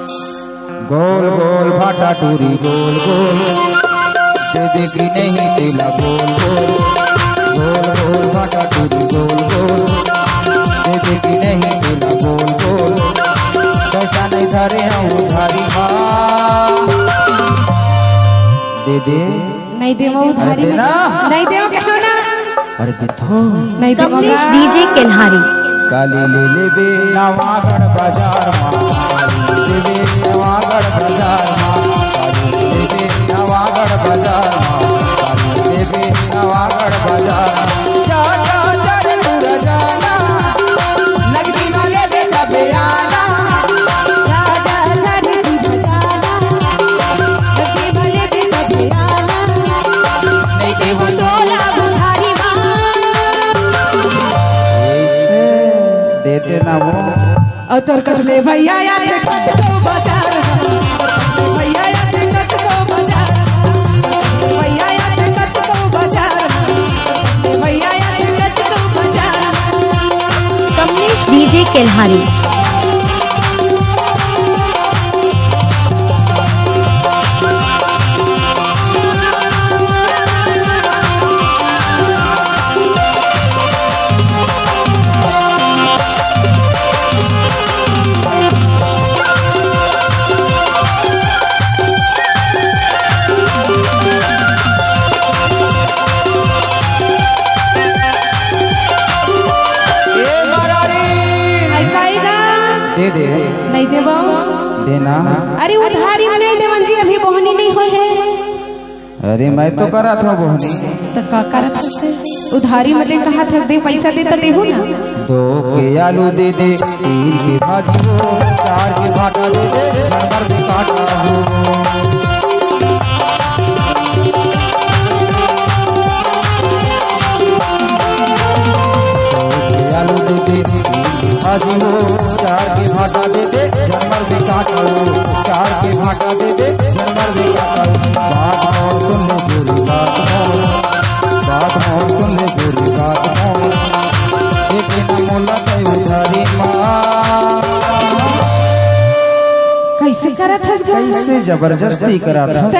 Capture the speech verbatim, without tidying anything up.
गोल गोल भाटा टूरी गोल गोल, दे दे कि नहीं तेला बोल बोल। गोल गोल भाटा टूरी गोल गोल, दे दे कि नहीं तेला बोल बोल। पैसा नहीं धरे हूँ उधारी मा, दे दे। नहीं देवो अरे उधारी दे में। ना। नहीं देवो, कहो ना। अरे दे तो। नहीं देवो कमलेश का। डीजे केल्हारी। काली ले लेबे नवागढ़ बाजार मा, काली ले लेबे नवागढ़ बाजार मा, काली ले लेबे नवागढ़ बाजार मा, काली ले लेबे नवागढ़ बाजार मा। जा, जा, जा रे दूर जाना, नगदी मा लेबे तबे आना। जा, जा, जा रे दूर जाना, नगदी मा लेबे तबे आना। नहीं देवो तोला बुधारी मा। ऐसे देते ना वो। अउ तोर कस ले भैया या ते कतको बाजार, भैया या ते कतको बाजार, भैया या ते कतको बाजार, भैया या ते कतको बाजार। कमलेश डीजे केल्हारी। ए मरारी। आई काई गा? दे दे। नहीं देबो? देना। अरे उधारी में नहीं देवन जी, अभी बोहनी नहीं होय हे। अरे मैं तो करत हूँ बोहनी। तो का करत हस? उधारी में दे कहा था, दे पैसा दे तो देहू ना। दो के आलू दे दे, तीन के भाजी हो, चार के भाटा दे दे, घर घर में काटा हो। दो के आलू दे दे, तीन के भाजी हो, चार के भाटा दे दे, घर घर में काटा हो। चार के भाटा दे दे, घर घर में काटा हो। बात मोर सुन ले गोरी बात मोर, बात मोर सुन ले गोरी बात मोर। एक ना मोला कई उधारी माँ। कैसे करत हस गा? कैसे जबरदस्ती करत हस?